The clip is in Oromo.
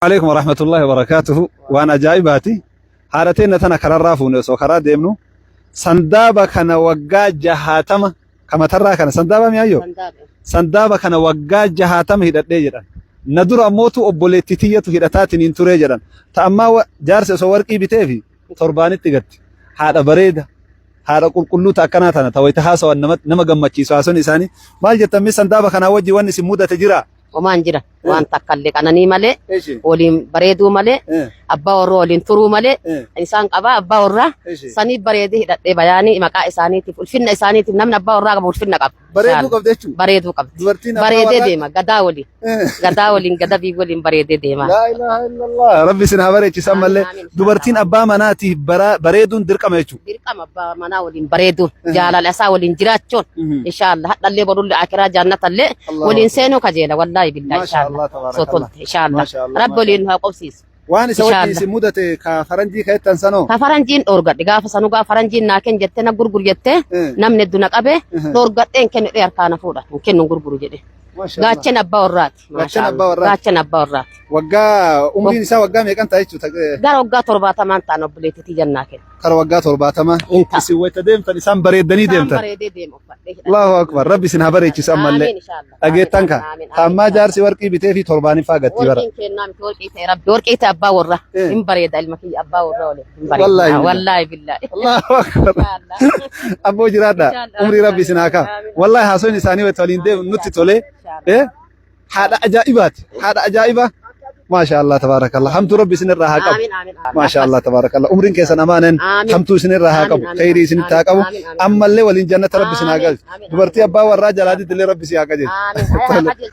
Aleykum warahmatullahi wabarakatuhu. Waan ajaa'ibaati. Haadha teenna tana kararraa fuune osoo karaa deemnu sandaaba kana waggaa jahaatama kamatarraa kana sandaaba mi'aayyoo sandaaba kana waggaa jahaatama hidhadhee jedhan. Na dura ammootu obboleetti tiyyatu hidhataatiin hin turee jedhan. Ta ammaa jaarsi osoo warqii biteefi torbaanitti gatti. Haadha bareeda haadha qulqulluu ta akkanaa tana ta wayita haasawan nama gammachiisu haasawni isaanii maal jettan mee sandaaba kanaa wajji wanni isin mudate jiraa? Homaan jira. Waan takka illee qananii malee, Eshi. waliin bareeduu malee, Eh. abbaa warraa waliin turuu malee, Eh. isaan qabaa abbaa warraa Eshi. sanii bareedee hidhadhee bayaanii maqaa isaaniitiif ulfinna isaaniitiif namni abbaa warraa qabu ulfinna qaba. Bareeduu Inshallah. qabdi jechuudha. Bareeduu qabdi. Dubartiin abbaa Bareedee warraa- deema gadaa waliin. Eh. Gadaa waliin gadabii waliin bareedee deema. Laa ilaaha illallah. Rabbi isin haa bareechisu ammallee. Amiin, amiin. Dubartiin abbaa manaatiif bareeduun dirqama jechuudha. Dirqama abbaa manaa waliin bareeduun jaalala isaa waliin jiraachuun Mhm. inshaallah hadhallee borullee akiraa jaannatallee Allahu waliin seenuu kajeela wallaahi billaa Maasha inshaallah Allah, tabaarakallah. soo tolte inshaallah Maasha Allah, rabbi maasha waliin nu haa qobsiisu. Waan isa wajjin Inshaallah. isin mudate ka faranjii ka jettan sanoo. Ka faranjiin dhoorgadhe gaafa sanuu gaafa faranjiin naa kenn jettee na gurgur jettee Eh. namni hedduu na qabe Eh. dhoorgadhee hin kennu dhee harkaa na fuudha hin kennu hin gurguru jedhe. Maasha Allah. Gaachana abbaa warraati. Gaachana abbaa warraati. Gaachana abbaa warraati. Waggaa umriin isaa waggaa meeqan ta'a jechuudha? Gara waggaa torbaatamaan ta'an obboleettiitii jannaa kenna. Kara waggaa torbaatamaa. Hin ta'a. Isin wayita deemtan isaan bareeddanii Isaan deemtan. bareedee deema uffadhee hidhadhee. Allahu akbar. Rabbi isin haa bareechisu ammallee. Amiin inshaallah. Dhageettan ka. Amiin, amiin, Taammaa amiin. jaarsi warqii bitee fi torbaaniffaa gatti bara. Warqiin kennaa miti warqii ta'e rabbi warqii ta'e abbaa warra Eh. hin bareeda ilma kiyya abbaa warra waliin hin bareeda. Wallaahi billahi. Wallaahi billahi. Allahu akbar. Inshaallah. Abboo jiraadha. Inshaallah. Umrii rabbi isin haa kaa'u. Amiin. Wallahi haasoon isaanii wayita waliin deemu nutti tolee. Inshaallah. Eh? Haadha ajaa'ibaati. Haadha ajaa'ibaa. Maasha Allah tabaarakallah. Hamtuu rabbi isinirraa haa qabu. Amiin amiin. amiin. Maasha Allah tabaarakallah. Umriin keessan amaanan Amiin. hamtuu isinirraa haa Amiin, qabu. amiin, Khayrii isinitti haa qabu. amiin, amiin. Ammallee waliin jannata rabbi isin haa Amiin, galchu. amiin, Dubartii abbaa warraa jalaa didillee rabbi si haa qajeelchu. Amiin. Tole. Amiin.